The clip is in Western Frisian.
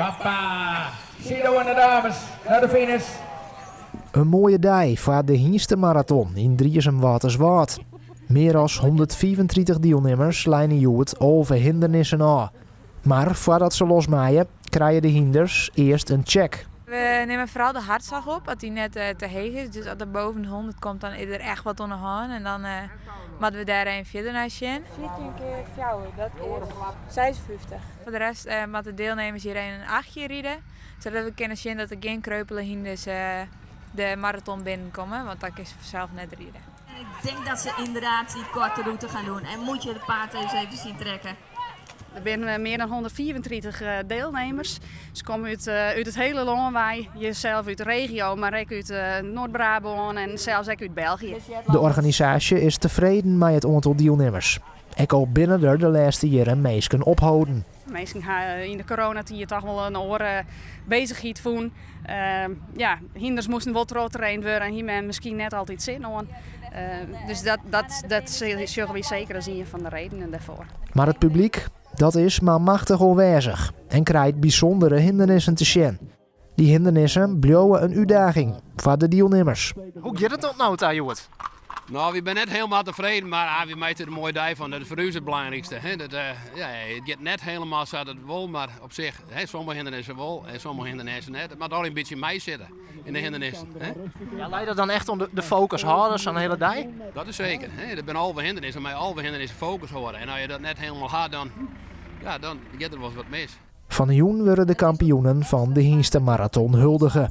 Kappa! Sido en de dames naar de finish. In moaie dei foar de Hynstemaraton yn Driezum-Wâlterswâld. Mear as 135 dielnimmers leine hjoed 11 hindernissen ôf. Mar foardat se los meie, krije de hynders earst in check. We nimme foaral de hertslach op, as dy net te heech is. Dus as er boppe de 100 komt, dan is der echt wat oan de hân. En dan moatte we dêr even fierder nei sjen. 14 kear 4, dat is 56. Foar de rest moatte de dielnimmers hjir even in achtje ride, sadat we kinne sjen dat der gjin kreupele hynders de maraton binnenkomme, want dan kinne se fansels net ride. En ik denk dat ze inderdaad die korte route gaan doen. En moet je het paard eens even zien trekken. Der binne mear dan 135 dielnimmers. Se komme út it hiele lân wei, sels út de regio, mar ek út Noard-Brabân en sels ek út België. De organisaasje is tefreden mei it oantal dielnimmers. Ek al binne der de lêste jierren minsken opholden. Minsken ha yn de coronatiid toch wol in oare beuzichheid fûn. Ja, hynders moasten wol trochtraind wurde en hie men miskien net altyd sin oan. Dus dat sjogge wy seker as ien fan de redenen dêrfoar. Mar it publyk, dat is manmachtich oanwêzich en krijt bysûndere hindernissen te sjen. Dy hindernissen bliuwe in útdaging foar de dielnimmers. Hoe giet it oant no ta hjoed? No, wy binne net hielendal tefreden, mar ah, wy meitsje der in moaie dei fan. Dat is foar ús it belangrykste. Hè. Dat, ja, it giet net hielendal sa't it wol, mar op sich, hè, sommige hindernissen wol en sommige hindernissen net. It moat al in bytsje meisitte yn de hindernissen. Hè. Ja, leit dat dan echt oan de fokus hâlde sa'n hiele dei? Dat is seker. Hè. Der binne 11 hindernissen, mar 11 hindernissen fokus hâlde. En as je dat net hielendal ha, dan, ja, dan giet der wolris wat mis. Fan 'e jûn wurde de kampioenen fan de Hynstemaraton huldige.